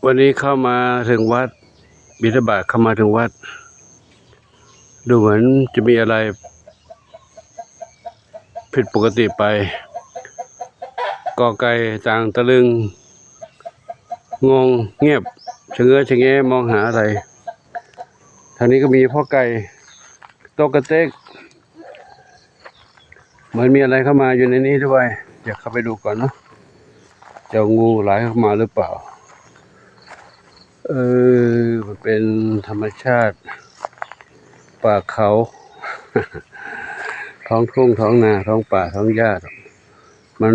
วันนี้เข้ามาถึงวัด บิณฑบาตเข้ามาถึงวัด ดูเหมือนจะมีอะไรผิดปกติไป กอไก่ต่างตะลึง งงเงียบ ชะเง้อชะแง้มองหาอะไร ทางนี้ก็มีพ่อไก่ ตกกระเต็ก เหมือนมีอะไรเข้ามาอยู่ในนี้ด้วย เดี๋ยวเข้าไปดูก่อนเนาะ จะเอางูร้ายเข้ามาหรือเปล่า เออ มันเป็นธรรมชาติ ป่าเขา ท้องทุ่งท้องนา ท้องป่าท้องหญ้า มัน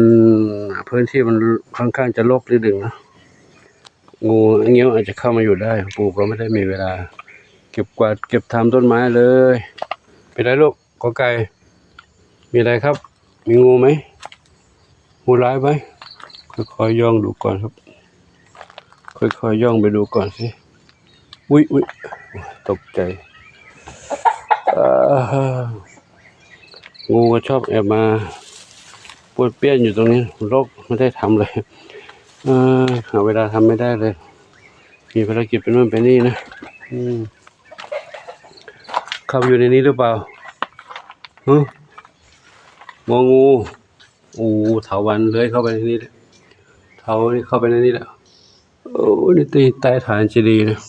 พื้นที่มันค่อนข้างจะรกนิดหนึ่งเนาะ งูเงี้ยวอาจจะเข้ามาอยู่ได้ ปู่ก็ไม่ได้มีเวลาเก็บกวาดเก็บทำต้นไม้เลย เป็นไรลูก กอไก่ มีอะไรครับ มีงูไหม งูร้ายไหม ค่อยๆ ย่องดูก่อนครับ ค่อยๆ ย่องไปดูก่อนสิ อุ๊ย อุ๊ย ตกใจ อ่า งูก็ชอบแอบมาป้วนเปี้ยนอยู่ตรงนี้ รก ไม่ได้ทำเลย เออ หาเวลาทำไม่ได้เลย มีภารกิจไปนู่นไปนี่นะ อืม เข้าไปอยู่ในนี้หรือเปล่า ฮะ งองู โอ้ เถาวัลย์เลื้อยเข้าไปในนี้แหละ เถานี่เข้าไปในนี้แหละ โอ้ นี่ใต้ฐานเจดีย์นะ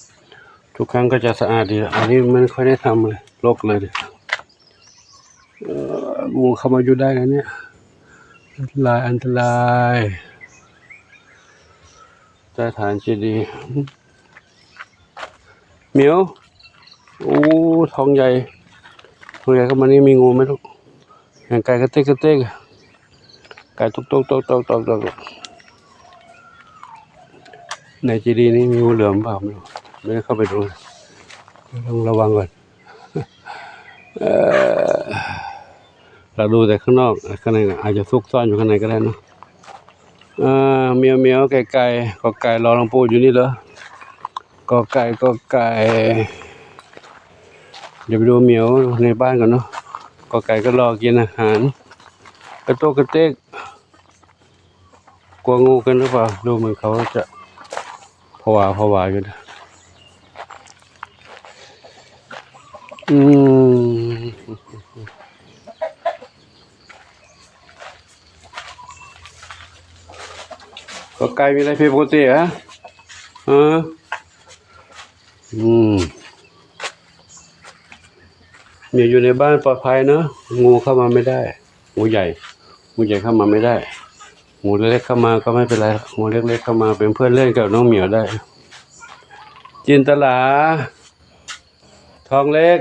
ทุกครั้งก็จะสะอาดดี อันนี้ไม่ค่อยได้ทำเลย รกเลยเนี่ย เอ่อ งูเข้ามาอยู่ได้นะเนี่ย อันตราย อันตราย ใต้ฐานเจดีย์ เหมียว โอ้ ท้องใหญ่ ท้องใหญ่เข้ามานี่มีงูไหมลูก อย่างไก่กระเตกกระเตก ไก่ตกตกตกตกตกตก ในเจดีย์นี้มีงูเหลือมเปล่าไม่รู้ ไม่ได้เข้าไปดู ต้องระวังก่อน เอ่อ เราดูแต่ข้างนอก ข้างในอาจจะซุกซ่อนอยู่ข้างในก็ได้เนาะ เอ่อ เหมียวเหมียว ไก่ไก่ กอไก่ รอหลวงปู่อยู่นี่เหรอ กอไก่ กอไก่ เดี๋ยวไปดูเหมียวในบ้านก่อนเนาะ กอไก่ก็รอกินอาหาร กระโตกกระเตก กลัวงูกันหรือเปล่า ดูเหมือนเขาจะผวาผวาอยู่นะ อืม กอไก่มีอะไรผิดปกติฮะ เออ อืม เหมียวอยู่ในบ้านปลอดภัยเนอะ งูเข้ามาไม่ได้ งูใหญ่ งูใหญ่เข้ามาไม่ได้ งูเล็กๆเข้ามาก็ไม่เป็นไร งูเล็กๆเข้ามาเป็นเพื่อนเล่นกับน้องเหมียวได้ จินตลา ทองเล็ก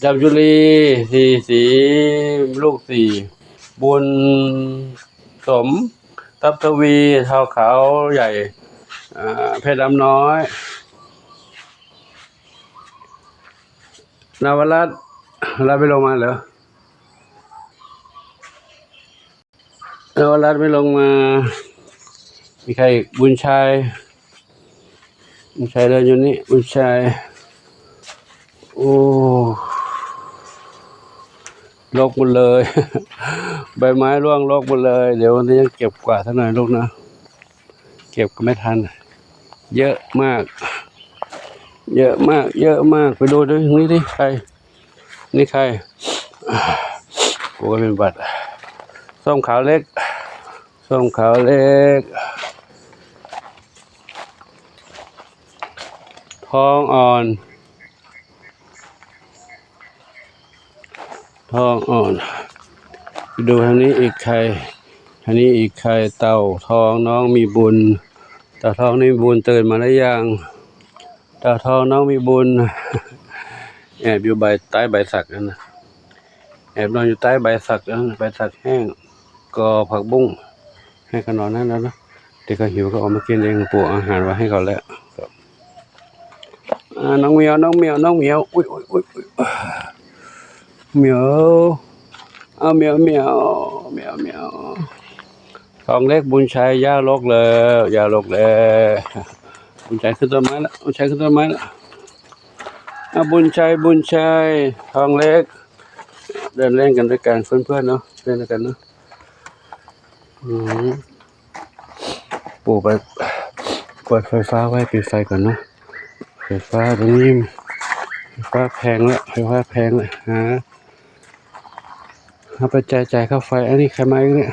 จามจุลี สี่สี ลูกสี่ บุญสม ทรัพย์ทวี เทาขาวใหญ่ อ่า เพชรดำน้อย นวรัตน์ นวรัตน์ไม่ลงมาเหรอ นวรัตน์ไม่ลงมา มีใครอีก บุญชัย บุญชัยเดินอยู่นี่ บุญชัย โอ้ รกหมดเลย ใบไม้ร่วงรกหมดเลย เดี๋ยววันนี้ยังเก็บกวาดสักหน่อยลูกนะ เก็บก็ไม่ทัน เยอะมาก เยอะมาก เยอะมาก ไปดูดิ นี่ดิ ใคร นี่ใคร โอ้ย เป็นหวัด ส้มขาวเล็ก ส้มขาวเล็ก ทองอ่อน ทองอ่อน ดูทางนี้อีกใคร ทางนี้อีกใคร เต่าทองน้องมีบุญ เต่าทองนี่มีบุญ ตื่นมาหรือยัง เต่าทองน้องมีบุญ แอบอยู่ใบ ใต้ใบสักนั่นนะ แอบนอนอยู่ใต้ใบสักนั่น ใบสักแห้ง กอผักบุ้ง ให้เขานอนนั่นแล้วนะ เดี๋ยวเขาหิวก็ออกมากินเอง ปู่เอาอาหารไว้ให้เขาแล้ว อ่า น้องเหมียว น้องเหมียว น้องเหมียว อุ๊ย อุ๊ย อุ๊ย อุ๊ย เหมียว เอาเหมียว เหมียว เหมียว เหมียว ทองเล็ก บุญชัย ย่าลกแล้ว ย่าลกแล้ว บุญชัยขึ้นต้นไม้แล้ว บุญชัยขึ้นต้นไม้แล้ว อ่ะ บุญชัย บุญชัย ทองเล็ก เดินเล่นกันด้วยกัน เพื่อนๆเนาะ เล่นด้วยกันเนาะ ອືມ ປູໄປ ເປີດໄຟຟ້າໄວ້ ປິດໄຟກ່ອນເນາະ. ໄຟຟ້າຕົງນີ້ ໄຟຟ້າແພງລະ ໄຟຟ້າແພງລະ. ຫາ ຫາໄປຈ່າຍ ຈ່າຍຄ່າໄຟ. ອັນນີ້ໃຄມາອີກນີ້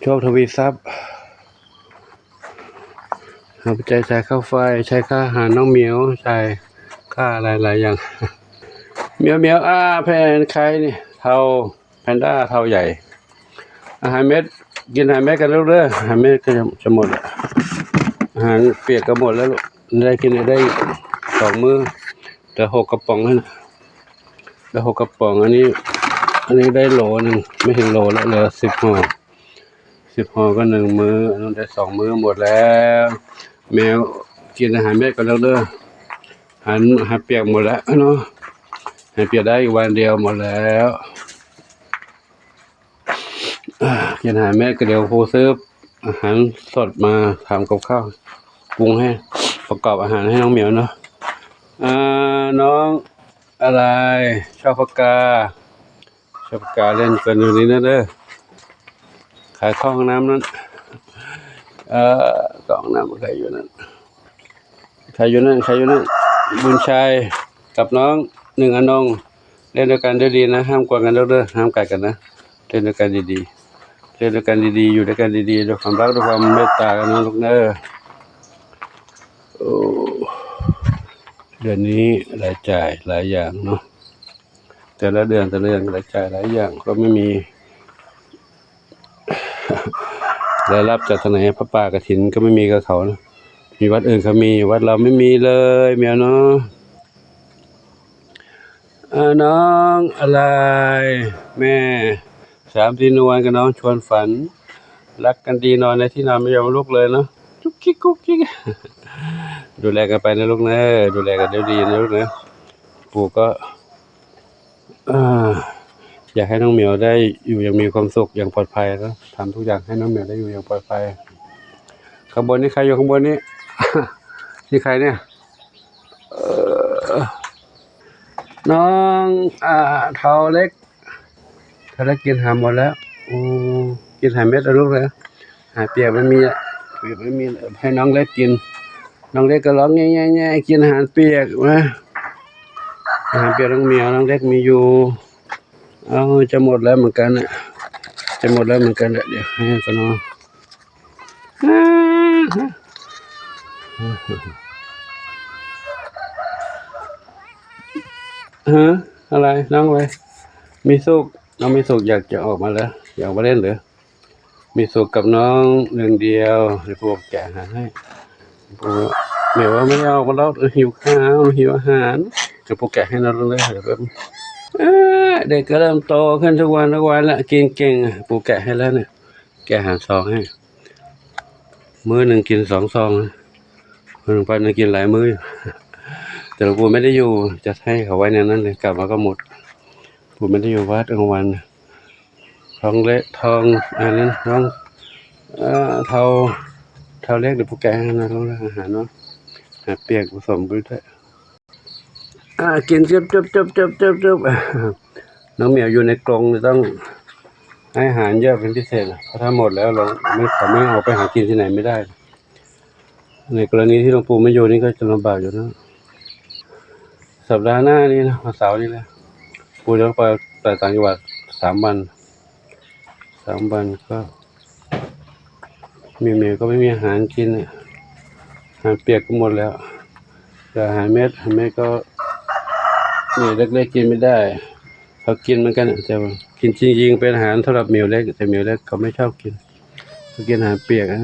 ໂຊກທະວີຊັບ. ເຮົາໄປຈ່າຍ ຈ່າຍຄ່າໄຟ, ຈ່າຍຄ່າອາຫານນ້ອງໝຽວ, ຈ່າຍຄ່າຫຼາຍໆຢ່າງ. ໝຽວໆ ອາ ແພນໄຄນີ້ ເຖົ້າແພນດ້າເຖົ້າໃຫຍ່. ອາຫານເມັດ ກິນອາຫານເມັດກັນລູກເດີ. ອາຫານເມັດກໍຈະ ຈະໝົດລະ. ອາຫານປຽກກໍໝົດແລ້ວລູກ. ໄດ້ກິນໄດ້ສອງມື້ ແຕ່ຫົກກະປ໋ອງນັ້ນນະ. ໄດ້ຫົກກະປ໋ອງ. ອັນນີ້ ອັນນີ້ໄດ້ໂຫຼໜຶ່ງ ໄມ່ເຖິງໂຫຼແລ້ວ ເຫຼືອສິບຫໍ່. ສິບຫໍ່ກໍໜຶ່ງມື້ ອັນນັ້ນໄດ້ສອງມື້ ໝົດແລ້ວ. ແມວກິນອາຫານເມັດກ່ອນແລ້ວເດີ. ອາຫານ ອາຫານປຽກໝົດແລ້ວເນາະ. ອາຫານປຽກໄດ້ອີກວັນດຽວ ໝົດແລ້ວ. ກິນອາຫານເມັດກໍດຽວຄູຊື້ອາຫານສົດມາທຳກັບຂ້າວ ປຸງໃຫ້ ປະກອບອາຫານໃຫ້ນ້ອງໝຽວເນາະ. ອາ ນ້ອງອາລາຍ ຊອບປາກກາ ຊອບປາກກາເຫຼັ້ນກັນຢູ່ນີ້ນະເດີ. ຂາຍເຂົ້າຫ້ອງນ້ຳນັ້ນ ເອີ ເຂົ້າຫ້ອງນ້ຳຂາຍຢູ່ນັ້ນ ຂາຍຢູ່ນັ້ນ ຂາຍຢູ່ນັ້ນ. ບຸນໄຊກັບນ້ອງໜຶ່ງອານົງ ເຫຼັ້ນດ້ວຍກັນດ້ວຍດີນະ ຫ້າມກວນກັນເດີ ຫ້າມກັດກັນນະ. ເຫຼັ້ນດ້ວຍກັນດີໆ ເຫຼັ້ນດ້ວຍກັນດີໆ ຢູ່ດ້ວຍກັນດີໆ ດ້ວຍຄວາມຮັກ ດ້ວຍຄວາມເມດຕາກັນນະລູກເດີ. ໂອ້ ເດືອນນີ້ລາຍຈ່າຍຫຼາຍຢ່າງເນາະ. ແຕ່ລະເດືອນ ແຕ່ລະເດືອນລາຍຈ່າຍຫຼາຍຢ່າງ ກໍໄມ່ມີລາຍຮັບຈາກທາງໃດ. ຜ້າປ່າກະຖິນກໍໄມ່ມີກັບເຂົານະ. ມີວັດອື່ນເຂົາມີ ວັດເຮົາໄມ່ມີເລີຍ ແມວເນາະ. ອາ ນ້ອງອາລາຍ ແມ່ ສາມສີ່ນວນກັບນ້ອງຊວນຝັນ ລັກກັນດີ ນອນໃນທີ່ນອນ ບໍ່ຍອມລຸກເລີຍເນາະ ຈຸກຈິກກຸກຈິກ. ດູແລກັນໄປນະລູກເນີ ດູແລກັນດີໆນະລູກເນີ. ປູກໍ ອາ ຢາກໃຫ້ນ້ອງໝຽວໄດ້ຢູ່ຢ່າງມີຄວາມສຸກ ຢ່າງປອດໄພເນາະ. ທຳທຸກຢ່າງໃຫ້ນ້ອງໝຽວໄດ້ຢູ່ຢ່າງປອດໄພ. ຂ້າງບົນນີ້ໃຄຢູ່ ຂ້າງບົນນີ້ ທີ່ໃຄນີ້ ເອີ ນ້ອງ ອາ ເຖົ້າເລັກ ເຖົ້າເລັກກິນອາຫານໝົດແລ້ວ. ໂອ້ ກິນອາຫານເມັດລະລູກເອີຍ. ອາຫານປຽກມັນມີ ປຽກມັນມີ ໃຫ້ນ້ອງເລັກກິນ. ນ້ອງເລັກກໍຮ້ອງແງ່ໆໆ ກິນອາຫານປຽກນະ. ອາຫານປຽກນ້ອງໝຽວ ນ້ອງເລັກມີຢູ່. ເອົາ ຈະໝົດແລ້ວເໝືອນກັນນະ ຈະໝົດແລ້ວເໝືອນກັນນະ. ດຽວໃຫ້ກ່ອນເນາະ. ຮະ ອາລາຍ ນ້ອງເອີຍ ມີສຸກ ນ້ອງມີສຸກຢາກຈະອອກມາເລີຍ ຢາກອອກມາເຫຼັ້ນເລີຍ. ມີສຸກກັບນ້ອງໜຶ່ງດຽວ ໃຫ້ປູແກະອາຫານໃຫ້. ແມ່ວ່າ ແມ່ວ່າບໍ່ໄດ້ອອກມາດອກ ຫິວຂ້າວ ຫິວອາຫານ ໃຫ້ປູແກະໃຫ້ນ້ອງເລີຍ. ເອີ ເດັກກໍເລີ່ມໂຕຂຶ້ນທຸກວັນ ທຸກວັນລະ ກິນເກັ່ງ ປູແກະໃຫ້ແລ້ວນີ້. ແກະອາຫານຊອງໃຫ້ ມື້ໜຶ່ງກິນສອງຊອງ ມື້ໜຶ່ງປານໜຶ່ງກິນຫຼາຍມື້ຢູ່. ແຕ່ຫຼວງປູ່ໄມ່ໄດ້ຢູ່ ຈະໃຫ້ເຂົາໄວ້ໃນນັ້ນເລີຍ ກັບມາກໍໝົດ. ປູ່ໄມ່ໄດ້ຢູ່ວັດກາງວັນ. ທອງເລະ ທອງ ອັນນັ້ນ ທອງ ເອີ ເຖົ້າ ເຖົ້າເລັກ ດຽວປູແກະໃຫ້ນະ ອາຫານເນາະ ອາຫານປຽກປະສົມໄປດ້ວຍ. ອາ ກິນ ຈຶບໆໆໆ ນ້ອງໝຽວຢູ່ໃນກົງ ຕ້ອງໃຫ້ອາຫານເຍອະເປັນພິເສດ ເພາະຖ້າໝົດແລ້ວ ເຮົາ ເຂົາໄມ່ເອົາໄປຫາກິນທີ່ໄຫນໄມ່ໄດ້. ໃນກໍລະນີທີ່ຫຼວງປູ່ໄມ່ຢູ່ນີ້ກໍຈະລຳບາກຢູ່ເນາະ. ສັບດາໜ້ານີ້ນະ ວັນເສົານີ້ແຫຼະ ປູຈະໄປ ໄປຕ່າງຈັງຫວັດສາມວັນ ສາມວັນກໍ ໝີ່ໆກໍໄມ່ມີອາຫານກິນ ອາຫານປຽກກໍໝົດແລ້ວ ແຕ່ອາຫານເມັດ ອາຫານເມັດກໍ ໝີ່ເລັກໆກິນໄມ່ໄດ້. ເຂົາກິນເໝືອນກັນ ແຕ່ວ່າກິນຈິງໆ ເປັນອາຫານສຳລັບໝີ່ເລັກ ແຕ່ໝີ່ເລັກເຂົາໄມ່ຊອບກິນ ເຂົາກິນອາຫານປຽກ. ອາ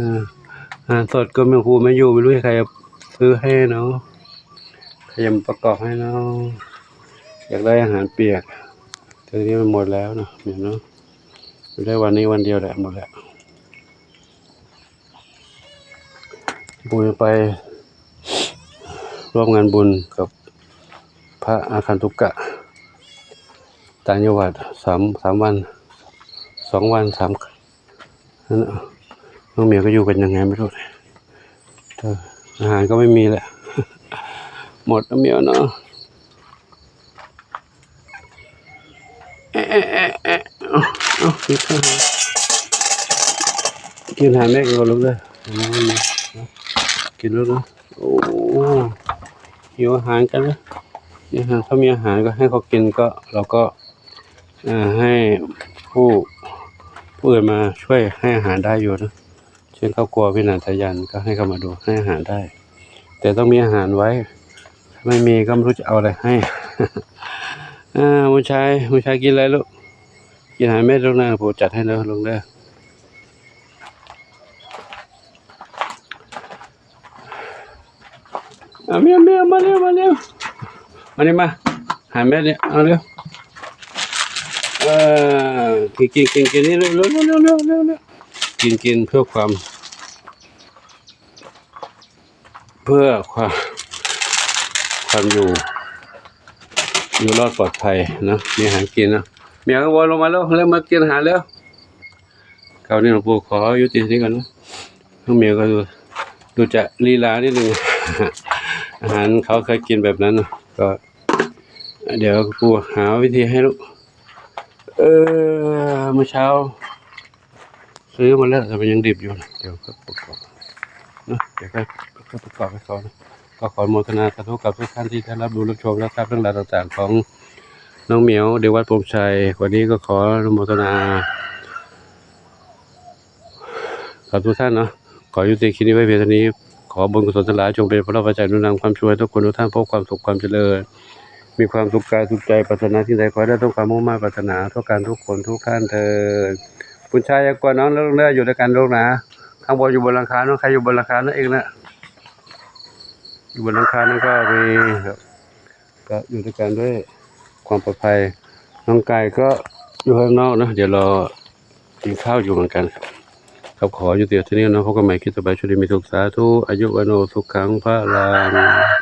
ອາຫານສົດກໍແມ່ນຜູ້ມາຢູ່ ໄມ່ຮູ້ໃຫ້ໃຜຊື້ໃຫ້ເນາະ ໃຜຈະມາປະກອບໃຫ້ເນາະ. ຢາກໄດ້ອາຫານປຽກ ແຕ່ນີ້ມັນໝົດແລ້ວເນາະ ເນາະ ໄດ້ວັນນີ້ວັນດຽວແຫຼະ ໝົດແລ້ວ. ປູໄປຮ່ວມງານບຸນກັບພະອາຄັນຕຸກະ ຕ່າງຈັງຫວັດ ສາມ ສາມວັນ ສອງວັນ ສາມ ນັ້ນ ນ້ອງໝຽວກໍຢູ່ກັນຍັງໄງໄມ່ຮູ້ ເອີ ອາຫານກໍໄມ່ມີແຫຼະ ໝົດ ນ້ອງໝຽວເນາະ. ເອະ ເອະ ເອະ ເອະ ເອົາ ເອົ້າ ກິນອາຫານ ກິນອາຫານແມ່ກ່ອນລູກເດີ ກິນລູກເດີ. ໂອ້ ຫິວອາຫານກັນເດີ ມີອາຫານ ຖ້າມີອາຫານກໍໃຫ້ເຂົາກິນ ກໍ ເຮົາກໍ ເອີ ໃຫ້ຜູ້ ຜູ້ອື່ນມາຊ່ວຍໃຫ້ອາຫານໄດ້ຢູ່ນະ ເຊັ່ນຄອບຄົວພີ່ນ້ອງຕາຍາຍ ກໍໃຫ້ເຂົາມາດູ ໃຫ້ອາຫານໄດ້ ແຕ່ຕ້ອງມີອາຫານໄວ້ ຖ້າໄມ່ມີກໍບໍ່ຮູ້ຈະເອົາອະໄລໃຫ້. ອາ ບຸນໄຊ ບຸນໄຊ ກິນອະໄລລູກ? ກິນອາຫານແມ່ລູກນະ ປູຈັດໃຫ້ເດີລູກເດີ. ອາ ແມວ ແມວ ມາເລັວ ມາເລັວ ມານີ້ມາ ຫາແມ່ນີ້ ເອົາເລັວ. ເອີ ກິນ ກິນ ກິນ ກິນ ນີ້ ເລັວ ເລັວ ເລັວ ກິນ ກິນ ເພື່ອຄວາມ ເພື່ອຄວາມ ຄວາມຢູ່ ຢູ່ລອດປອດໄພເນາະ ມີອາຫານກິນເນາະ. ແມວ ລົງມາເລັວ ເລີ່ມມາກິນອາຫານແລ້ວ. ຄາວນີ້ຫຼວງປູຂໍຢຸດທີ່ນີ້ກ່ອນນະ ນ້ອງເມວກໍດູຈະລີລານິດໜຶ່ງ ອາຫານເຂົາເຄີຍກິນແບບນັ້ນນະ ກໍດຽວປູຫາວິທີໃຫ້ລູກ. ເອີ ມື້ເຊົ້າຊື້ມາແລ້ວ ແຕ່ມັນຍັງດິບຢູ່ ດຽວກໍປະກອບນະ ດຽວກໍປະກອບໃຫ້ເຂົານະ. ກໍຂໍອະນຸໂມທະນາສາທຸກັບທຸກທ່ານທີ່ໄດ້ຮັບຮູ້ຮັບຊົມແລ້ວຄັບ ເລື່ອງລາວຕ່າງໆຂອງນ້ອງເໝຽວ ເດັກວັດໂພນໄຊ. ວັນນີ້ກໍຂໍອະນຸໂມທະນາກັບທຸກທ່ານເນາະ ຂໍຍຸຕິຄລິບນີ້ໄວ້ພຽງເທົ່ານີ້. ຂໍບຸນກຸສົນທັງຫຼາຍຈົ່ງເປັນພະລະປັດໄຈໜູນນຳຄວາມສຸກໃຫ້ທຸກຄົນທຸກທ່ານພົບຄວາມສຸກຄວາມຈະເລີນ ມີຄວາມສຸກກາຍສຸກໃຈ ປາດຖະໜາສິ່ງໃດຂໍໃຫ້ໄດ້ສົມຄວາມມຸ່ງມາດປາດຖະໜາ ທຸກທ່ານທຸກຄົນທຸກທ່ານເທີ້ນ. ບຸນໄຊ ຢ່າກົວນ້ອງເດີ ຢູ່ດ້ວຍກັນລູກນະ ຂ້າງບົນຢູ່ບົນຫຼັງຄາເນາະ ໃຄຢູ່ບົນຫຼັງຄານັ້ນເອງນະ ຢູ່ບົນຫຼັງຄານັ້ນກໍມີ ກໍຢູ່ດ້ວຍກັນດ້ວຍຄວາມປອດໄພ. ນ້ອງໄກ່ກໍຢູ່ຂ້າງນອກເນາະ ດຽວລໍກິນຂ້າວຢູ່ເໝືອນກັນ. ກໍຂໍຍຸຕິເທົ່ານີ້ເນາະ ພົບກັນໃໝ່ຄລິບຕໍ່ໄປ ໂຊກດີມີສຸກ ສາທຸ ອາຍຸ ວັນໂນ ສຸຂັງ ພະລັງ.